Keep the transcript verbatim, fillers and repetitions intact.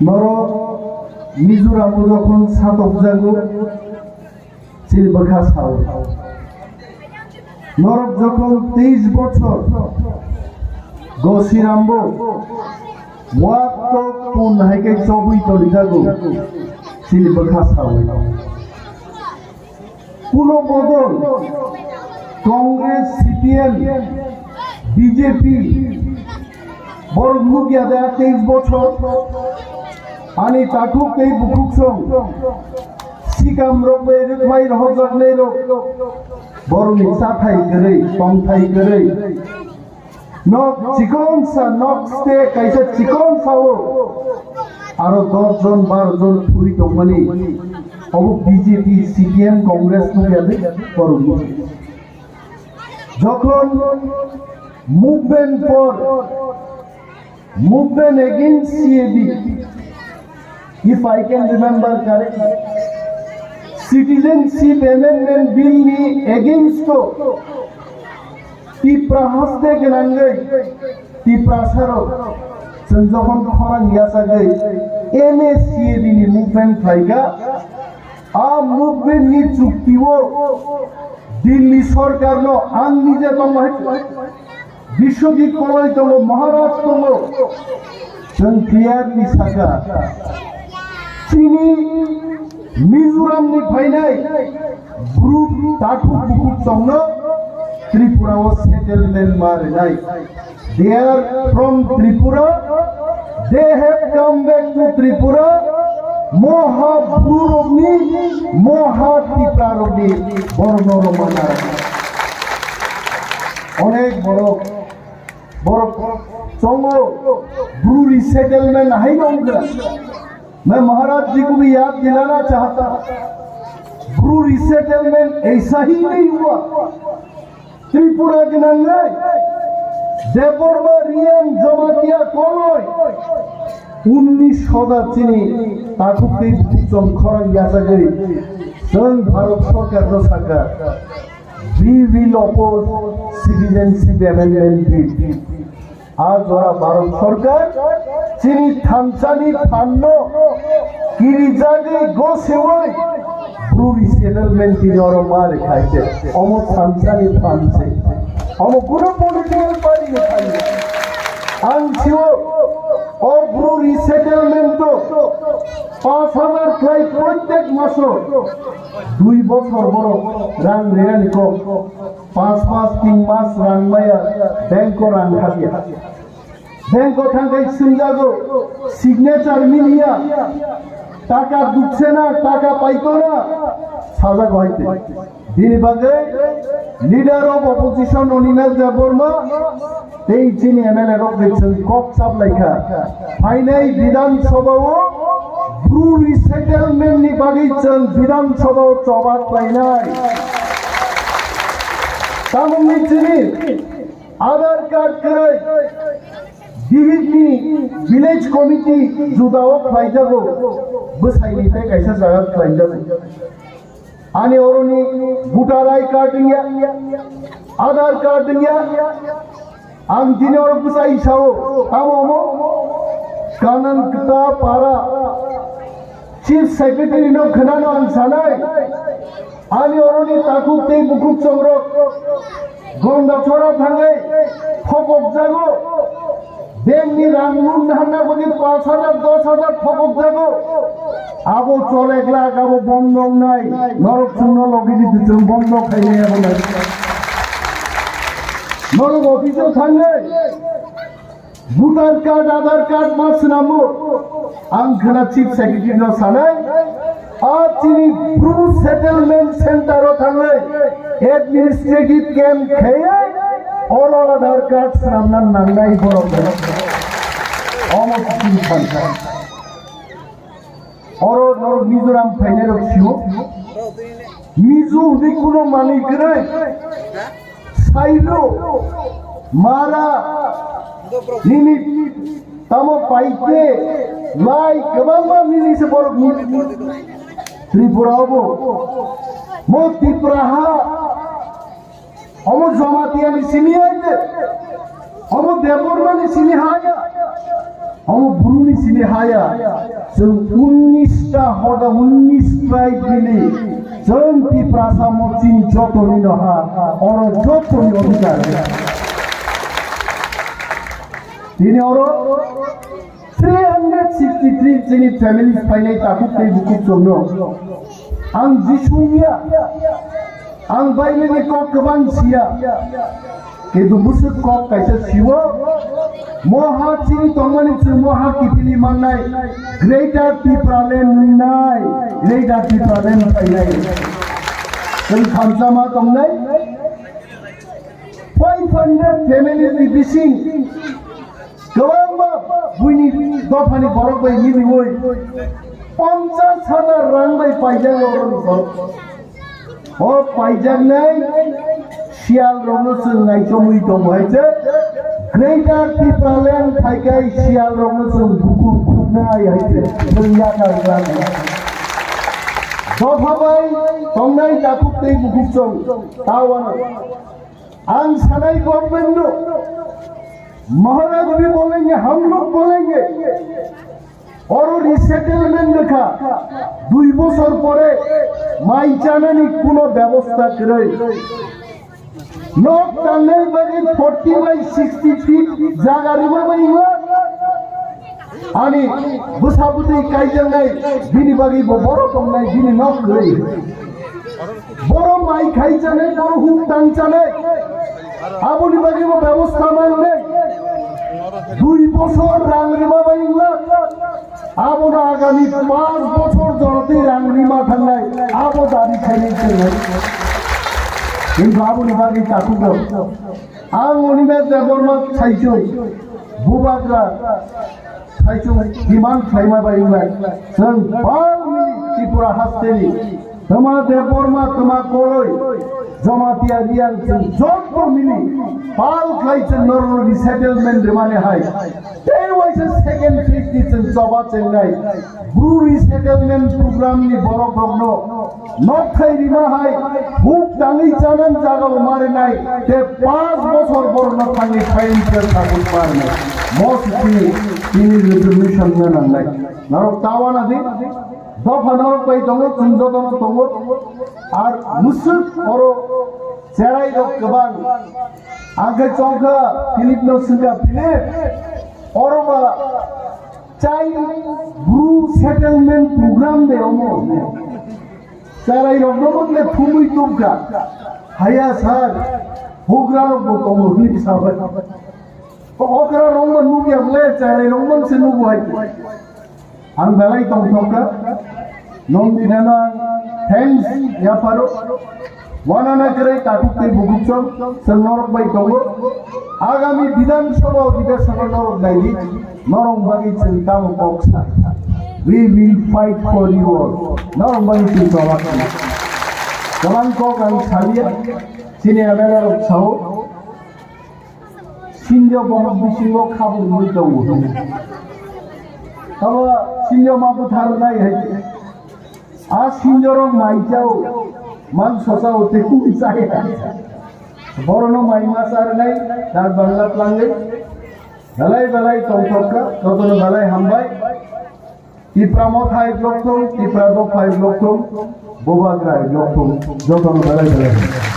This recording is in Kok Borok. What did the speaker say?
Norok Mizoram o jokhon satokjago, chini bwkha sao. Norok jokhon teis bochor Gosirambo wak tok pun hai khe chobwi tongjago, chini bwkha sao. Kuno bodol, Congress, C P M, B J P, borok nukya da teis bochor, ani takhuk tei bukhuk song, sikam rok bai rwkhlai rohorjaknai rok, borokni chathai kwrwi, tongthai kwrwi. Nok chikon sa, nok state kaisa chikon sao aro dos jon, baro jon thwi tongmani. Obo B J P, C P M, Congress no yadi borok no. Jokhon movement for, movement against C A D, if I can remember correctly, Citizenship Amendment Bill ni against o Tipra haste gwnangwi Tiprasarok chwng jokhon khorang yachagwi M A C A D ni movement khlaikha, a movement ni chukti o Delhi sorkar no ang nije tongma hai Biswajit Koloi tongo, Maharaj tongo, chwng clearly sakha, chini Mizoram ni phainai Bru takhuk bukhuk chongno Tripura o settlement ma rwnai. They are from Tripura. They have come back to Tripura. Moha Bru rokni, Moha Tipra rokni borno rok mana. Onek borok, borok chongo Bru resettlement hai nongkha. मैं महाराज जी को भी याद दिलाना चाहता हूँ, Bru resettlement ऐसा ही नहीं हुआ। त्रिपुरा के नंगे देबबर्मा रियांग जमातिया कलय उन्नीस सदा चिनी Takuk tei buchong khorang yachagwi chwng Bharat Sarkar no sakha, we will oppose Citizenship Amendment Bill. A jora Bharat Sarkar chini thansani phanno kirijagwi gosiwi Bru resettlement tini oro ma rikhaise. Omo thansani phanse. Omo kuno political party ni phanse. Ang sio o Bru resettlement to panch hajar khlai prottek maso dui bochor borok rang rinani kok. Pas mas, tin mas rang maya, bank o rang khabiya. Bank o thangkhai swngjago, signature miliya, taka duksena, taka paitona, sajago haite. Bini bagwi leader of opposition Animesh Debbarma tei chini M L A rok bai chwng kok chaplaikha. Phainai Bidhan Sabha o Bru resettlement ni bagwi chwng Bidhan Sabha o choba khlainai. Tamungni chini Aadhaar card kwrwi Bihik ni village committee juda o khlaijago, bwsai ni tei kaisa jaga khlaijago. Ani oroni voter I card wngya, Aadhaar card wngya. Ang tini oro bwsai sao, tamo omo Kanan Kta Para Chief Secretary no khwnano ang sanai. Ani oroni takhuk tei bukhuk chongrok Gonda chora thangwi phokok jago. Bank ni rang loan hanna bagwi panch hajar, dos hajar phokok jago. Abo chol ek lakh, abo bondok nai. Norok chwngno logi di, chwng bondok khainai abo nai. Norok office o thangnai. Voter card, Aadhaar card ma swnamo. Ang khna Chief Secretary no sanai. A chini Bru settlement center o thangwi administrative camp khaiwi oro Aadhaar card swnamna nangnai borok. Omo chini phansa. Oro norok Mizoram phainai rok sio. Mizo hwnwi kuno manwi kwrwi. Sairo mara nini tamo paite lai kwbangma nini se borok ni Tripura obo mo Tripura ha. Omo Jamatia ni simi aide. Omo Debbarma ni simi haya. Omo buruni sini haya, chwng unnis ta hoda unnis tribe bini, chwng Tiprasa mo chini jotoni no ha, oro jotoni odhikar. Tini oro three hundred sixty three chini family phainai takhuk tei bukhuk chwngno. Ang Jisu ya, ang Bible ni kok kwbang siya. Kintu bwswk kok kaisa siwo, moha chini tongmani chwng moha kiphilwi mannai, Greater Tipraland nai, Greater Tipraland phainai. Chwng thansa ma tongnai, five hundred family ni bising, kwbangma buini dophani borok bai miliwi, ponchas hajar rang bai paijak borok. O paijaknai siyal rokno chwng naichomwi tongo hai se, Greater Tipraland phaikai siyal rokno chwng bukur khuknai hai se, chwng yakar khlai. Dopha bai tongnai takhuk tei bukhuk chwng tawano. Ang sanai government no, Maharaj bhi bolenge, hum log bolenge. Oro resettlement wngkha, dui bosor pore mai chanani kuno bebosta kwrwi. Nok tangnai bagwi forty by sixty feet jaga rwma bai wngla. Ani bwsa bwtwi kaijaknai, bini bagwi bo borok tongnai, bini nok kwrwi. Borok mai khai chanai, borok huk tang chanai. Aboni bagwi bo bebosta mangnai. Dui bosor rang rwma bai wngla. Abono agami panch bochor jorotwi rang rima thangnai, abo dabi khainai chwng. Kintu aboni bagwi takhuk rok. Ang Animesh Debbarma saichung, Bubagra saichung demand khlaima bai wngnai. Chwng bangni Tripura hasteni Tama Debbarma, Tama Koloi, Jamatia Reang chwng joto mili pal khlai chwng norokno resettlement rwmani hai. Tei waisa second phase ni chwng choba chengnai. Bru resettlement program ni borok rokno nok thai rima hai, huk tangwi chanang jaga bo marinai, te panch bosor borokno thangwi phain phel sabun marinai. Mo sitini tini resolution no nangnai. Norok tawana di. Dopha norok bai tongo, chwng jotono tongo. Ar mwswk oro cherai rok kwbang. Ang khe chongkha Philip no swngkha, "Philip, oro ba child Bru settlement program de omo?" Cherai rok no mangde thumui tubkha. "Haya sir, bugra rok bo tongo," hwnwi sabai. Okra rok ma nukya ble, cherai rok mang se nubu hai. Ang belai tongthokha. Nong dinano ang thanks yapharo. Wanana kwrwi takhuk tei bukhuk chwng, chwng norok bai tongo. Agami Bidhan Sabha Adhibeshon o norok naidi, norok bagwi chwng tamo kok sa. We will fight for you all. Norok bagwi chwng tamo kok. Kwbang kok ang salia, chini M L A rok sao. Sinjo bohok bisingo khabung mui tongo. Abo sinjo ma bwthar nai hai. A sinjo rok mai chao, mang sosa o te kung chai. Borono mai ma char nai, dak bangla tlangai. Belai belai tongthokka, jotono belai hambai. Tipra Motha hai block thung, Tipra Dopha hai block thung, Bubagra hai block thung, jotono belai belai.